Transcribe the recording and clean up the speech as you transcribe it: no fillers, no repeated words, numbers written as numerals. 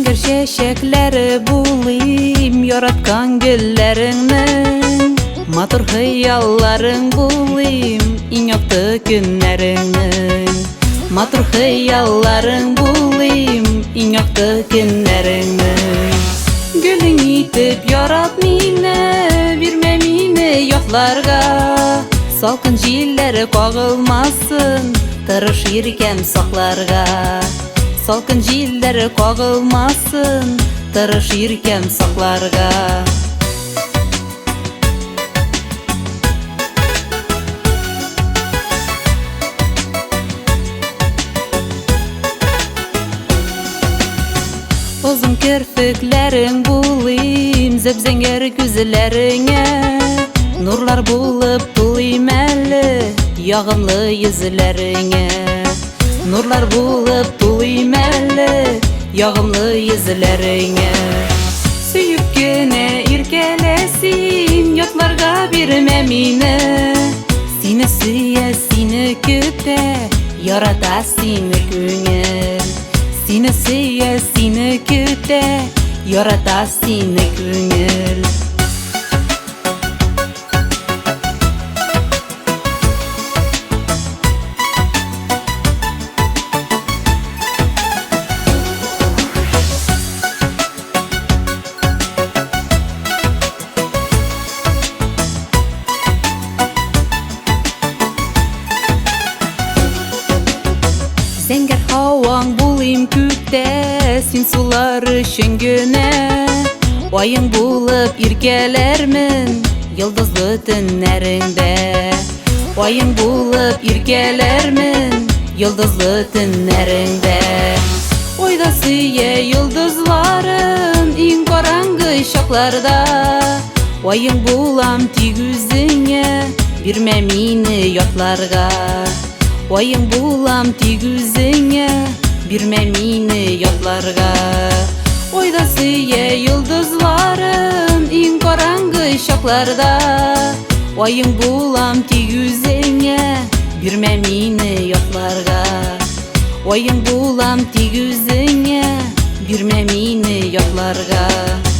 Зәңгәр чәчәкләре булыйм, яраткан гөлләреңнең. Матур хыялларың булыйм, иң якты көннәреңнең. Матур хыялларың булыйм, иң якты көннәреңнең. Гөлең итеп ярат мине, бирмә мине ятларга. Салкын җилләре кагылмасын, тырыш иркәм сакларга. Салкын җилләре кагылмасын, тырыш иркәм сакларга. Озын керфекләрең булыйм, зәп-зәңгәр күзләреңә. Нурлар булып тулыйм әле, ягымлы йөзләреңә. Нурлар булып тулыйм әле, ягымлы йөзләреңә. Сөеп кенә иркәлә син, ятларга бирмә мине. Сине сөя, сине көтә, ярата сине күңел. Сине сөя, сине көтә, ярата сине күңел. Зәңгәр һаваң булыйм күктә, син сулар өчен генә. Аең булып иркәләрмен, йолдызлы төннәреңдә. Аең булып иркәләрмен, йолдызлы төннәреңдә. Айда сөя йолдызларын, иң караңгы чакларда. Аең булам тик үзеңә, бирмә мине ятларга. Аең булам тик үзеңә, бирмә мине ятларга. Айда сөя йолдызларын, иң караңгы чакларда. Аең булам тик үзеңә, бирмә мине ятларга. Аең булам тик үзеңә, бирмә мине ятларга.